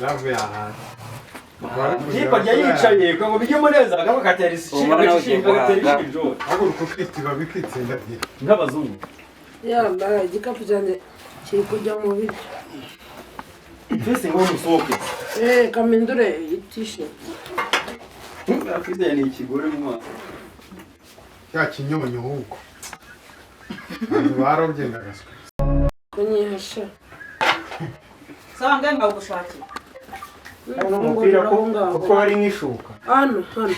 Yaravuye ahantu. Ikipe ajya yicaye ngo bijyemo neza, akaba katera Uwo mwana ugiye ishinga, gatera guhaga. ishinjo Haguruka ukitiba bikitsindagira. nk'abazungu. Yamba, igikapu cyanjye kiri kujya mu biryo. Twese ngo musohoke. Eh, kamindure t-shirt. Afite ni ikigore mu maso. Cya kinyonyo ahubwo. Abantu barobye ndagaswe. Kunyihasha. Sawa, ngahe ngagushakira. Umupira ko kuko hari nk'ishuka. Hano hano.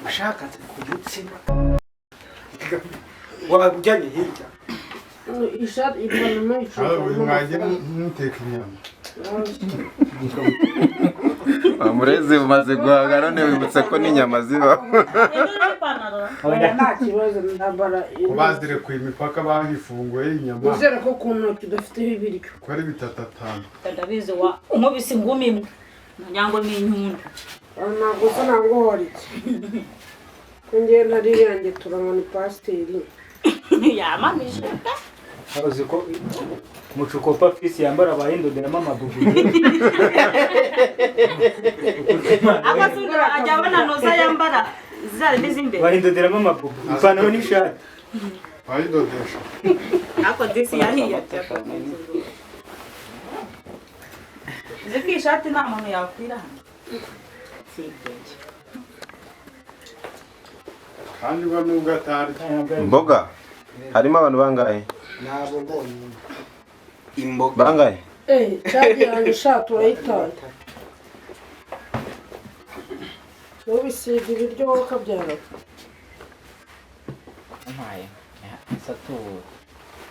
Ushakatse ku gitsina wabujyanye hirya. Ishati, ipantaro Aho icukamo. mwagiye muteka inyama. Murezi umaze guhaga none wibutse ko n'inyama zibaho. Hindura ipantaro. Oya, nta kibazo, ndambara. Ko bazirekuye imipaka, bayifunguye inyama. Uzere ko ku ntoki udafiteho ibiryo. Ko ari bitatu atanu. Ndabizi wa unkubise ingumi imwe. Nyango ni inyundo. Ah, ntabwo se nanguhoritse ko ngewe ntari yanjye, turanywa ni pasiteri. Yamamije. Uzi ko mucukopa fisi yambara abahindoderamo amabubu. Akazungu ajya abona noza yambara zari n'izimbere. Bahindoderamo amabubu, ipantaro n'ishati. Bayidodesha. Ako disi yahiye. Uzi ko iyi shati nta muntu yakwira hano. Si ibyo. Kandi ba nubwo atarya. Imboga harimo abantu bangahe? Nabo bonyine. Imboga. Bangahe? Eh, cagi yanjye ishati urayitaye, ntubisiga ibiryo wowe ukabyara. Mpaye satura.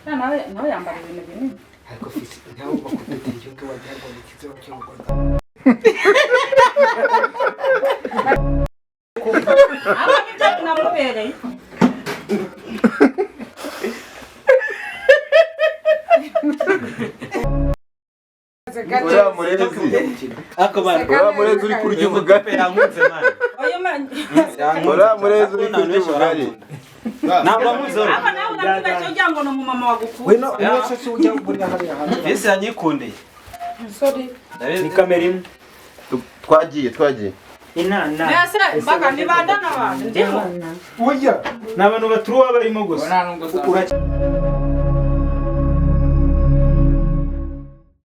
Nawe nawe yambara ibintu binini. Ariko fisi ntawe bakudodera icyo ngicyo, wagira ngo ni ikiziba cyo mu Rwanda. Aba nibyo binamubereye. Uriya murezi, Ariko bana, uriya murezi uri kurya ubugari. Yankunze man. Oya man. Uriya murezi uri kurya ubugari. Ntabwo wamuzi. Aba nawe uravuga icyo ugira ngo ni umumama wagukunze. Wino umwe se ujya buriya hariya hanze. Fisi yanyikundeye. Sorry. Ni kamera imwe. Twagiye, twagiye. Inana. Mbese mbaga nibandana abantu ndimo. Oya, ni abantu baturuwa barimo gusa. Nta nubwo Ura-